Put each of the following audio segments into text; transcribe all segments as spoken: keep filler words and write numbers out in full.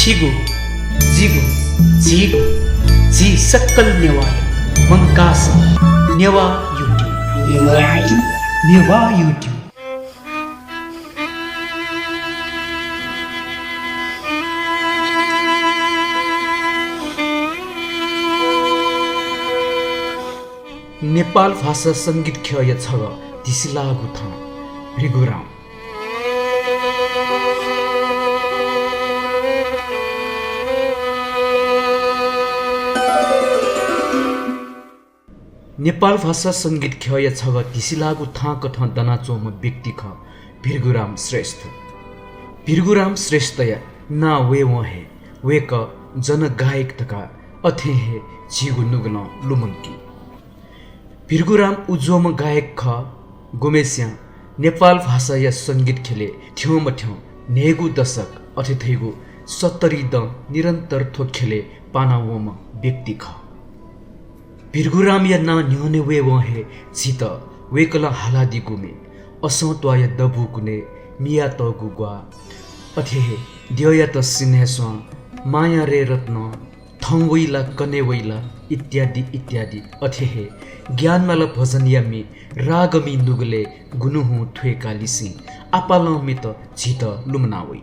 जिगु, जिगु, झीगु, झी सकल नेवाःया मंकाः सः नेवाः YouTube। नेवाः YouTube। नेपाल भाषा संगीत ख्यःया छगः धिसिलाःगु थां, भृगुराम। नेपाल भाषा संगीत ख्यःया छगः धिसिलाःगु थांकथं दनाच्वंम्ह व्यक्ति खः भृगुराम श्रेष्ठ। भृगुराम श्रेष्ठया नां वयेवं हे वय्कः जनगायक धकाः अथें हे झीगु नुगलं लुमंकी। भृगुराम उज्वःम्ह गायक खः, गुम्हेस्यां नेपाल भाषाया संगीत ख्यलय् थ्यंमथ्यं न्हय्गू दशक अथे धइगु सत्तरी दँ निरन्तर थ्व ख्यलय् पानावंम्ह व्यक्ति खः। भृगुरामया नां न्ह्यःने वयेवं हे झीत वय्कलं हालादीगु म्ये असं त्वाःया दबू गुनय् मियातःगु ग्वाः, अथे हे द्यःयात सिन्हय् स्वां, माया रे रत्न, थौं वइ ला कन्हय् वइ ला इत्यादि इत्यादि, अथे हे ज्ञानमाला भजनया म्ये रागमी नुगलय् गुन्हु हुँ थ्वय्कालिसें आपालं म्येत झीत लुमना वइ।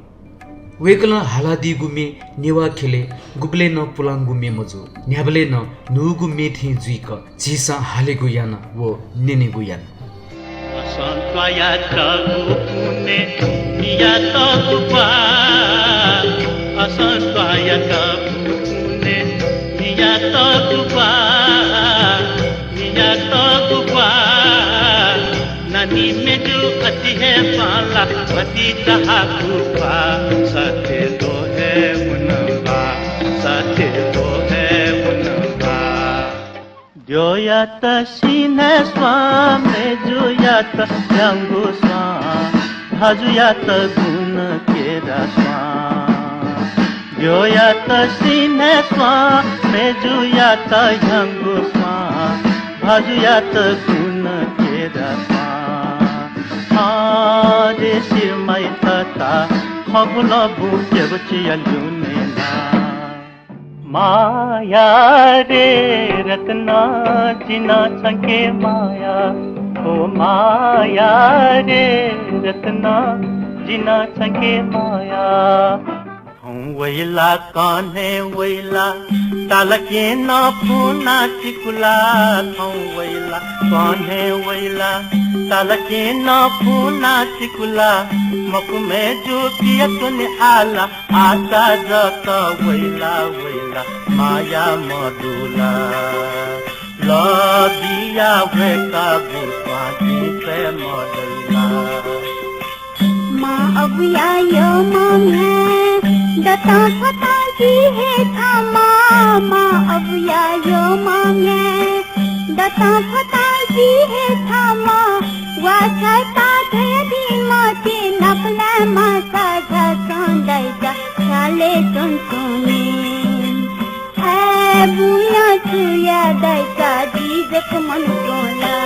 वय्कलं हालादीगु म्ये नेवाः ख्यलय् गुबलें नं पुलांगु म्ये मजू, न्ह्याबलें नं न्हूगु म्ये थें जुइक झीसं हालेगु याना व न्यनेगु याना। असं त्वाःयातःगु पुन्हय् मियातःगु ग्वाः, असं त्वाःयातःगु पुन्हय् मियातःगु ग्वाः, मियातःगु ग्वाः। नानी मेजु अति हे बांला, अति चाहकु ख्वाः, सत्य दो हे उनबा, सत्य दो हे उनबा। द्यःयात सिन्हय् स्वां, मेजुयात ह्याउँगु स्वां, भाजुयात गुण केरा स्वां। द्यःयात सिन्हय् स्वां, मेजुयात ह्याउँगु स्वां, भाजुयात गुण केरा स्वां। अरे सिरमाइ तता, खगुल बुकेगु चिया ल्यूने ना। माया रे रत्न, जिं छंके माया, ओ माया रे रत्न, जिं छंके माया। थौं वइ ला कन्हय् वइ ला, तालकें नं फुना चिकुला। थौं वइ ला कन्हय् वइ ला, तालकें नं फुना चिकुला। मखु मेजु पिया तुने आला, आशा जक वइ ला वइ ला माया मदुला। लबिया वय्कागु स्वां जिं स्वये मदइला। मां अबुया यःम्ह म्ह्याय् दतं फतं जि हे छम्ह। मां अबुया यःम्ह म्ह्याय् दतं फतं जि हे छम्ह। वा छता धयादी मते नापलाय् मासा झसं दाइचा छ्यालय् च्वंच्वंनि। अय् बुया छुया दाइचा जि जक मनूतुं ला।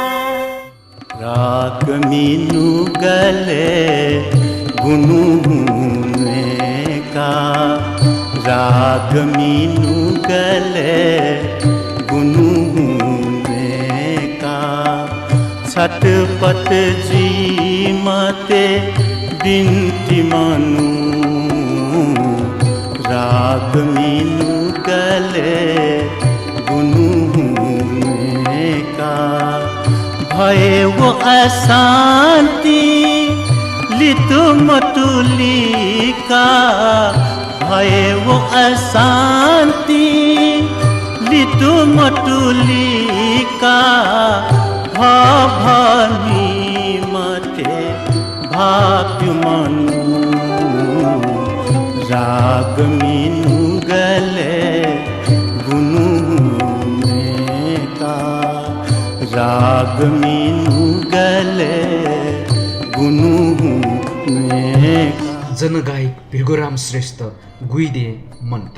रागमी नुगलय् गुन्हु हुँ न्वय्का, रागमी नुगलय् गुन्हु हुँ न्वय्का। छटपट जुइ मते बिन्ति मनू, रागमी नुगलय् गुन्हु हुँ न्वय्का। भय् व अशान्ति लितु मतुलिका, भय् व अशान्ति लितु मतुलिका। भभनी मते भाप्यु मनू, रागमी नुगलय् गुन्हु हुँ न्वय्का, रागमी नुगलय् गुन्हु हुँ न्वय्का। जनगायक भृगुराम श्रेष्ठ गुइदें मन्त।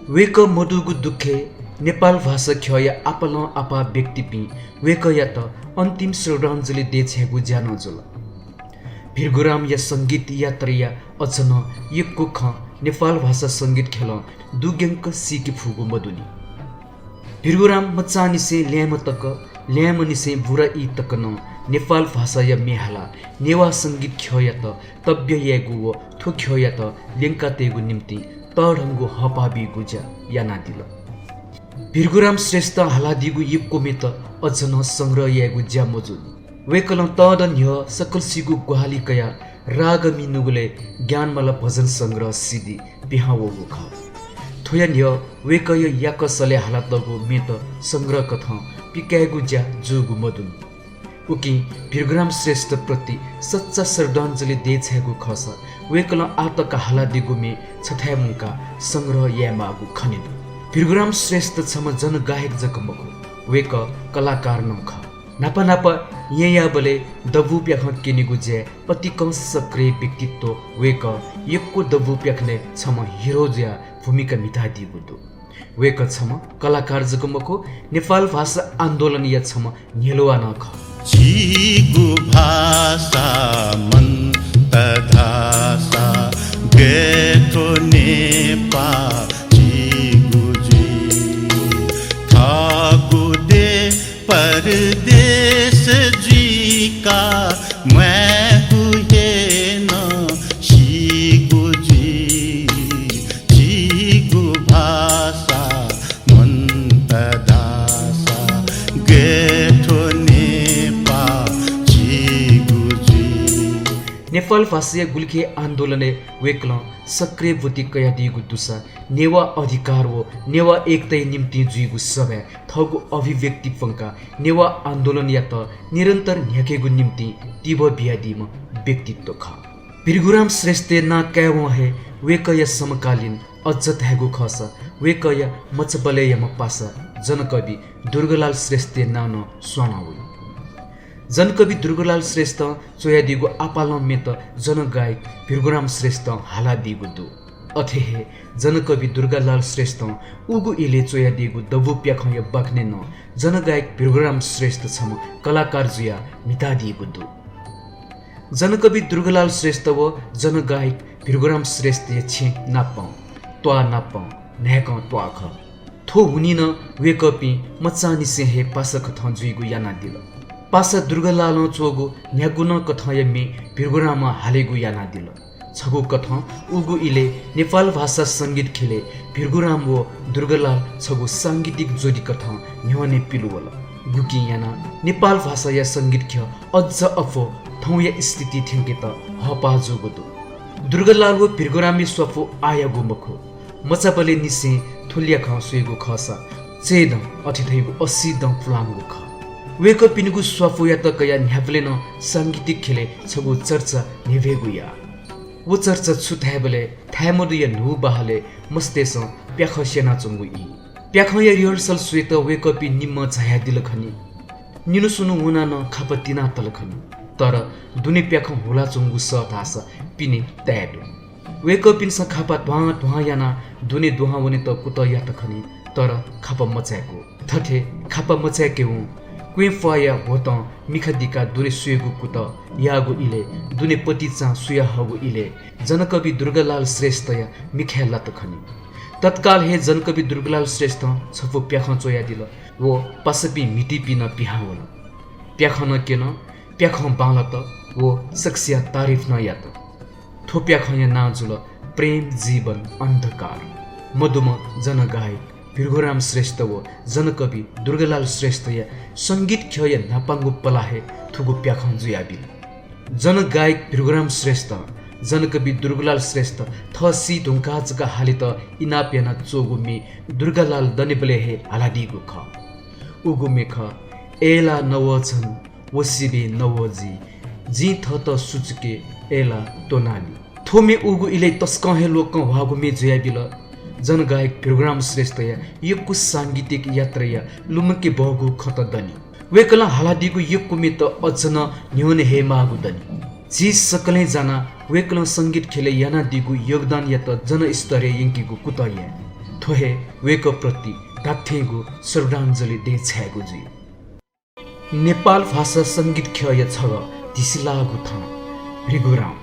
वय्कः मदुगु दुःखय् नेपाल भाषा ख्यःया आपालं आपाः व्यक्तिपिं वय्कःयात अन्तिम श्रद्धाञ्जलि देछायेगु ज्या नं जुल। भृगुरामया संगीत यात्राया अझ नं यक्व खँ नेपाल भाषा संगीत ख्यलं दुग्यंक सीके फुगु मदुनि। भिर्गुराम मचांनिसें ल्याय्म्ह तक, ल्याय्म्हनिसें बुरा ई तक नं नेपाल भाषाया म्ये हालाः नेवाः संगीत ख्यःयात तब्य यायेगु व थ्व ख्यःयात ल्यंकातयेगु निंतिं तःधंगु हःपाः बीगु ज्या यानादिल। भिर्गुराम श्रेष्ठं हालादीगु यक्व म्येत अझ नं संग्रह यायेगु ज्या मजूनि। वय्कलं तःदँ न्ह्यः सकलसिगु ग्वाहालि कयाः रागमी नुगलय् ज्ञानमाला भजन संग्रह CD पिहां वःगु खः। थ्वया न्ह्यः वय्कःया याकःसलय् हालातःगु म्येत संग्रह कथं पिकायेगु ज्या जूगु मदुनि। उकिं भिर्गुराम श्रेष्ठ प्रति सच्चा श्रद्धाञ्जली देछायेगु खःसा वय्कलं आः तक हालादीगु म्ये छथाय् मुंकाः संग्रह यायेमाःगु खने दु। भिर्गुराम श्रेष्ठ छम्ह जनगायक जक मखु, वय्कः कलाकार नं खः। न्हापा न्हापा येँयाःबलय् दबू प्याखं क्यनेगु ज्याय् अतिकं सक्रिय व्यक्तित्व वय्कः यक्व दबू प्याखनय् छम्ह हिरो जुयाः भूमिका म्हितादीगु दु। वय्कः छम्ह कलाकार जक मखु, नेपाल भाषा आन्दोलनया छम्ह न्ह्यलुवा नं खः। झीगु भाषा मन्त धाःसा गय् थ्व नेपाः झीगु जुइ। थःगु देश परदेश जुइका म्वायेगु हे नं सीगु जुइ। झीगु भाषा मन्त धाःसा गय् थ्व नेपाः झीगु जुइ। नेपाल भाषाया गुलिखे आन्दोलनय् वय्कलं सक्रिय ब्वति कयादीगु दुसा नेवाः अधिकार व नेवाः एकताया निंतिं जुइगु सभाय् थःगु अभिव्यक्ति प्वंकाः नेवाः आन्दोलनयात निरन्तर न्ह्याकेगु निंतिं तिबः बियादीम्ह व्यक्तित्व खः। भिर्गुराम श्रेष्ठया नां कायेवं हे वय्कःया समकालीन, अझ धायेगु खःसा वय्कःया मचाबलय्‌याम्ह पासा जनकवि दुर्गालाल श्रेष्ठया नां नं स्वाना वइ। जनकवि दुर्गालाल श्रेष्ठं च्वयादीगु आपालं म्येत जनगायक भिर्गुराम श्रेष्ठं हालादीगु दु। अथे हे जनकवि दुर्गालाल श्रेष्ठं उगु इलय् च्वयादीगु दबू प्याखंया बाखनय् नं जनगायक भिर्गुराम श्रेष्ठ छम्ह कलाकार जुयाः म्हितादीगु दु। जनकवि दुर्गालाल श्रेष्ठ व जनगायक भिर्गुराम श्रेष्ठया छेँ नापं, त्वाः नापं न्हाय्कं त्वाः खः। थ्व हुनिं नं वय्कःपिं मचांनिसें हे पासा कथं जुइगु यानादिल। पासा दुर्गालालं च्वःगु न्ह्यागु नं कथंया म्ये भिर्गुरामं हालेगु यानादिल। छगू कथं उगु इलय् नेपाल भाषा संगीत ख्यलय् भिर्गुराम व दुर्गालाल छगू सांगीतिक जोडी कथं न्ह्यःने पिलु वल। गुकिं यानाः नेपाल भाषाया संगीत ख्यः अझ अप्वः थौंया स्थिति थ्यंकेत हःपाः जूगु दु। दुर्गालाल व भिर्गुरामया स्वापू आःयागु मखु। मचाबलय् निसें थुलिया खँ स्वयेगु खःसा चय्दँ अथे धइगु असी दँ पुलांगु खः। वय्कःपिनिगु स्वापूयात कयाः न्ह्याबलें नं सांगीतिक ख्यलय् छगू चर्चा न्ह्यब्वयेगु याः। व चर्चा छु धायेबलय् थाय्मदुया न्हू बहालय् मस्तय्सं प्याखं स्यनाच्वंगु ई। प्याखंया rehearsal स्वयेत वय्कःपिं निम्हं झायादिल खनी। निन्हु स्वन्हु वनाः नं खापा तिनातल खनी। तर दुने प्याखं हुलाच्वंगु सः धाःसा पिने ताये दु। वय्कःपिन्सं खापा ध्वां ध्वां यानाः दुने दुहां वनेत कुतः यात खनी, तर खापा मचाय्कू। थथे खापा मचाय्केवं क्वँय् प्वाःया ह्वतं मिखा दिकाः दुने स्वयेगु कुतः याःगु इलय् दुने पतिचां सुयाहःगु इलय् जनकवि दुर्गालाल श्रेष्ठया मिखाय् लात खनी। तत्काल हे जनकवि दुर्गालाल श्रेष्ठं छपु प्याखं च्वयादिल व पासापिं म्हितीपिं नं पिहां वल। प्याखं नं क्यन, प्याखं बांलात व सकसिया तारिफ नं यात। थ्व प्याखंया नां जुल प्रेम जीवन अन्धकार। मदुम्ह जनगायक भिर्गुराम श्रेष्ठ व जनकवि दुर्गालाल श्रेष्ठया संगीत ख्यःया न्हापांगु पलाः हे थुगु प्याखं जुयाबिल। जनगायक भिर्गुराम श्रेष्ठं जनकवि दुर्गालाल श्रेष्ठ थः सी धुंकाः जक हालेत इनाप यानाच्वःगु म्ये दुर्गालाल दनेबलय् हे हालादीगु खः। उगु म्ये खः, अय्ला नवः छन, व सिबें नवः जि, जिं थःत सुचुके अय्ला त्वनानि। थ्व म्ये उगु इलय् तसकं हे लोकं ह्वाःगु म्ये जुयाबिल। जनगायक भिर्गुराम श्रेष्ठया यक्व सांगीतिक यात्राया लुमंके बहःगु खँत दनि। वय्कलं हालादीगु यक्व म्येत अझ नं न्ह्यःने हयेमाःगु दनि। झी सकलें जानाः वय्कलं संगीत ख्यलय् यानादीगु योगदानयात जनस्तरय् यंकेगु कुतः याये। थ्व हे वय्कःप्रति धात्थेंगु श्रद्धाञ्जली देछायेगु जुइ। नेपाल भाषा संगीत ख्यःया छगः धिसिलाःगु थां, भिर्गुराम।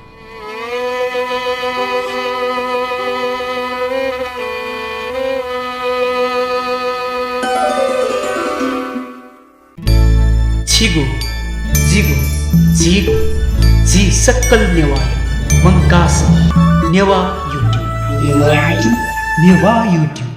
छिगु, जिगु, झीगु, झी सकल नेवाःया मंकाः सः नेवाः YouTube। नेवाः YouTube।